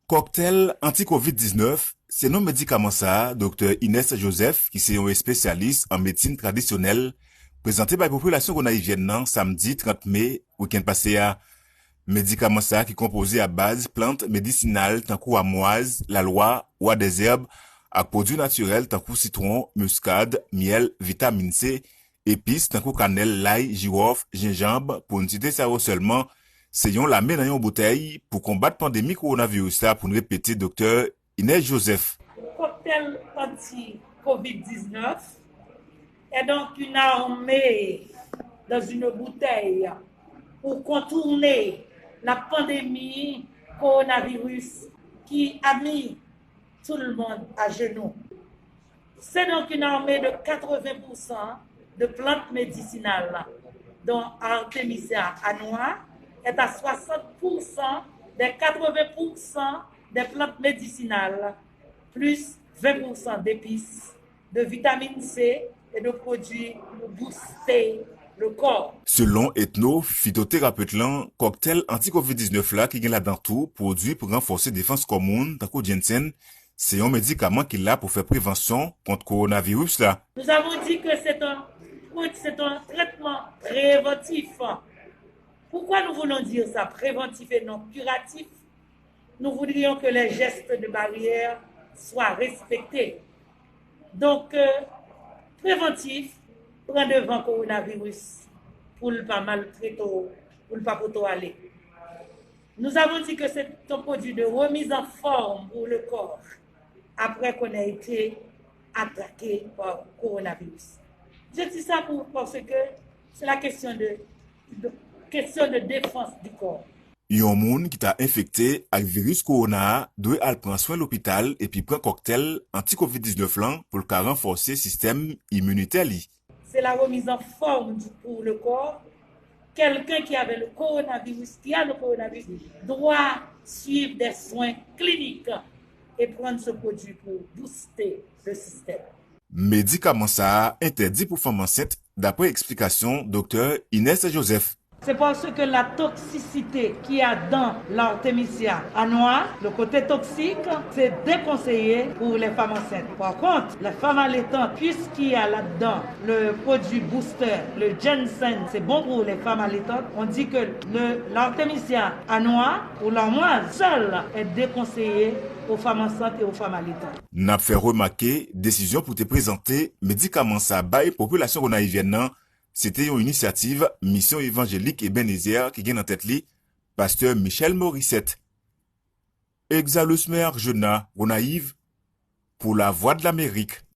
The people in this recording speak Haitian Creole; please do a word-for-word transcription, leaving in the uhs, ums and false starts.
Kòktèl anti-kovid diznèf, se non medikaman sa a, Doktè Ines Joseph, ki se yon espesyalis an medsin tradisyonèl, prezante bay popilasyon gonayivyèn nan samdi trant me, wikenn pase a. Medikaman sa a ki konpoze a baz plant medisinal tankou amwaz, lalwa, wa dèzèb, ak pwodui natirèl tankou sitwon, miskad, myèl, vitamin C, epis tankou kanèl, lay, jiwòf, jenjanb, pou n site sa yo sèlman, se yon lame nan yon boutèy pou konbat pandemi kowonaviris la, pou n repete Doktè Ines Joseph. Kòktèl anti-kovid diznèf est donc une armée dans une bouteille pour contourner la pandémie coronavirus qui a mis tout le monde à genoux. C'est donc une armée de quatre-vingts pour cent de plantes médicinales, dont Artemisia annua est à soixante pour cent des quatre-vingts pour cent des plantes médicinales, plus vingt pour cent d'épices, de vitamine C et de produits pour booster le corps. Selon etno-fitoterapet lan, kòktèl anti-kovid diznèf la ki gen ladan tou pwodui pou ranfòse defans kò moun, tankou jensen, se yon medikaman ki la pou fè prevansyon kont kowonaviris la. Nous avons dit que c'est un, c'est un traitement préventif. Pourquoi nous voulons dire ça, préventif et non curatif? Nous voudrions que les gestes de barrière soient respectés. Donc, euh, préventif, pran devan kowonaviris pou l pa maltrete w, pou l pa pote w ale. Nous avons dit que c'est un produit de remise en forme pour le corps après qu'on a été attaqué par coronavirus. Je dis ça pour, parce que c'est la question de, de, question de défense du corps. Yon moun ki ta enfekte ak viris kowona a dwe al pran swen lopital epi pran kòktèl anti-kovid diznèf lan pou l ka ranfòse sistèm iminitè li. C'est la remise en forme du, pour le corps. Quelqu'un qui avait le coronavirus, qui a le coronavirus, doit suivre des soins cliniques et prendre ce produit pour booster le système. Medikaman sa a entèdi pou fanm ansent, dapre eksplikasyon Doktè Ines Joseph. C'est parce que la toxicité qui a dans l'Artemisia annua, le côté toxique, c'est déconseillé pour les femmes enceintes. Par contre, les femmes allaitantes, puisqu'il y a là-dedans le produit booster, le ginseng, c'est bon pour les femmes allaitantes. On dit que le, l'Artemisia annua ou l'armoise seule est déconseillé aux femmes enceintes et aux femmes allaitantes. N ap fè remake, desizyon pou te prezante medikaman sa bay popilasyon gonayivyèn nan, se te yon inisyativ Misyon Evanjelik Ebenezer ki gen nan tèt li Pastè Michel Morissette. Exalus Merjona, Gonayiv, pou Lavwadlamerik.